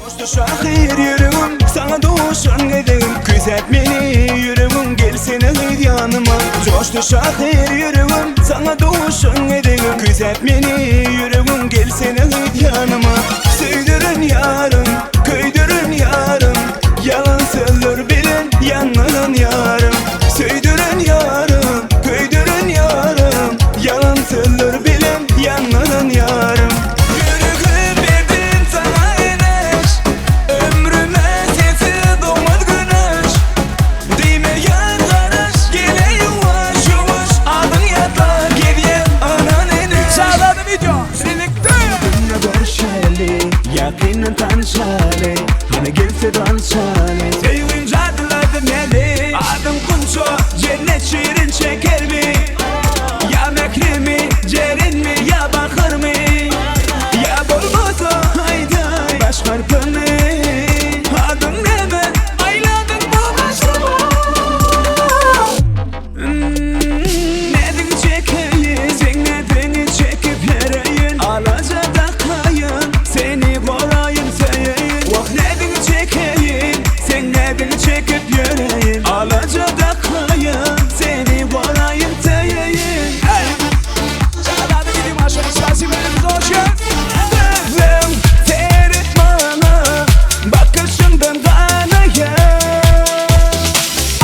Joşdy şahyr ýüregim saňa duşan gezegim Küýsäp meni ýüregiň gelsene gyz ýanyma Joşdy şahyr ýüregim saňa duşan gezegim Küýsäp meni ýüregiň gelsene gyz ýanyma Söýdüren ýarym, köýdüren ýarym Ýalan sözler bilen ýanlanan ýarym Söýdüren ýarym, köýdüren ýarym Ýalan sözler bilen ýanlanan ýarym Ýüregim berdim saňa eneş Ömrüme sensiz dogmaz güneş Diýme ýar garaş Gele ýuwaş ýuwaş Adyň ýatlar gezýän anan eneş Çagada video birlikde. Ýakynda görşeli, ýakyndan tanyşaly Hany gelse danşaly Söýgüň jadylady meni Adyň Gunça jennet şirin şekermi Ýa mähremi jerenmi ýa baharmy Ýa bolmasa aýdaý baş harpyny Adyň näme aýladyň bu gaşyma Näziňi çekeýin seň näziňi çekip ýöreýin Alaja dakaýyn seni goraýyn söýeýin Wah näziňi çekeýin seň näziňi çekip ýöreýin Alaja dakaýyn seni goraýyn söýeýin Gözleň seret maňa Bakyşyňdan ganaýan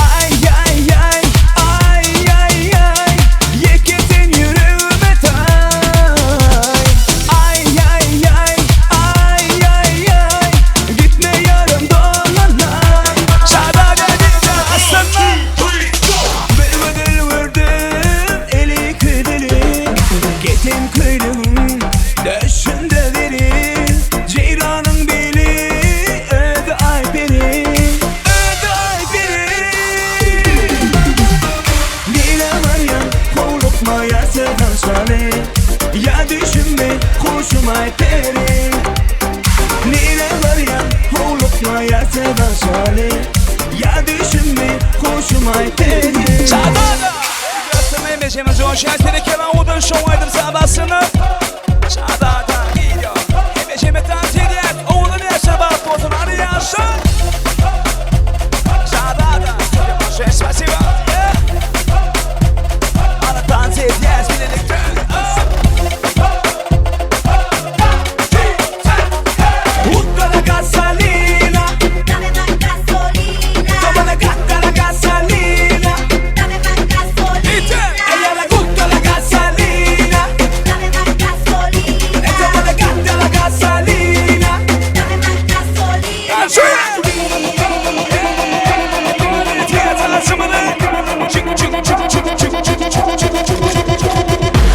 Aý aý aý aý aý aý Ýeke sen ýüregime taý Aý aý aý aý aý aý Gitme ýarym dolanay Bir gözel gördüm eli köýdeli Keten köýnegiň döşünde zeri Jeýranyň beli özi Aýperi Özi Aýperi Nirä barýaň howlukma ýa söz alşaly Ýa düşünme huşum Aýperi Nirä barýaň howlukma ýa söz alşaly Ýa düşünme huşum Aýperi Çagada Video Спасибо. Ana dans edýäs birlikde. Butta la gasolina Dame más gasolina, Toma la gata la gasolina dame más gasolina, Ella le gusta la gasolina dame más gasolina, Toma la gata la gasolina dame más gasolina.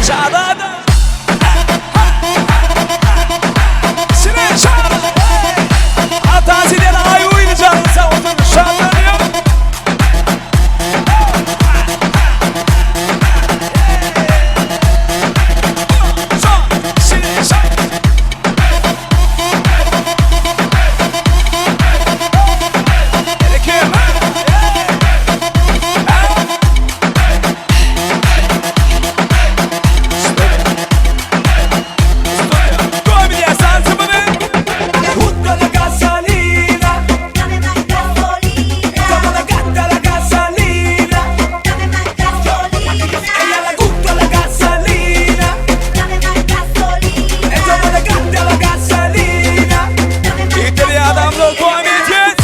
Çağda Sine çağda Atasi'den ay oynayacağım sağ olsun şanlanıyor. Sine çağda Butta la gasolina Dame más gasolina, Toma la gata la gasolina dame más gasolina, Ella le gusta la gasolina dame más gasolina, Toma la gata la gasolina dame más İteli adamlar koymayacağız.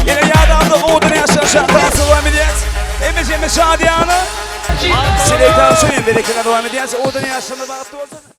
Yine yadamda odun yaşar Tansu edýäs. Emejeme Şadiýany. Selektan şoýun berekene dowam edýäs. Odun yaşamda bagtly bolsun.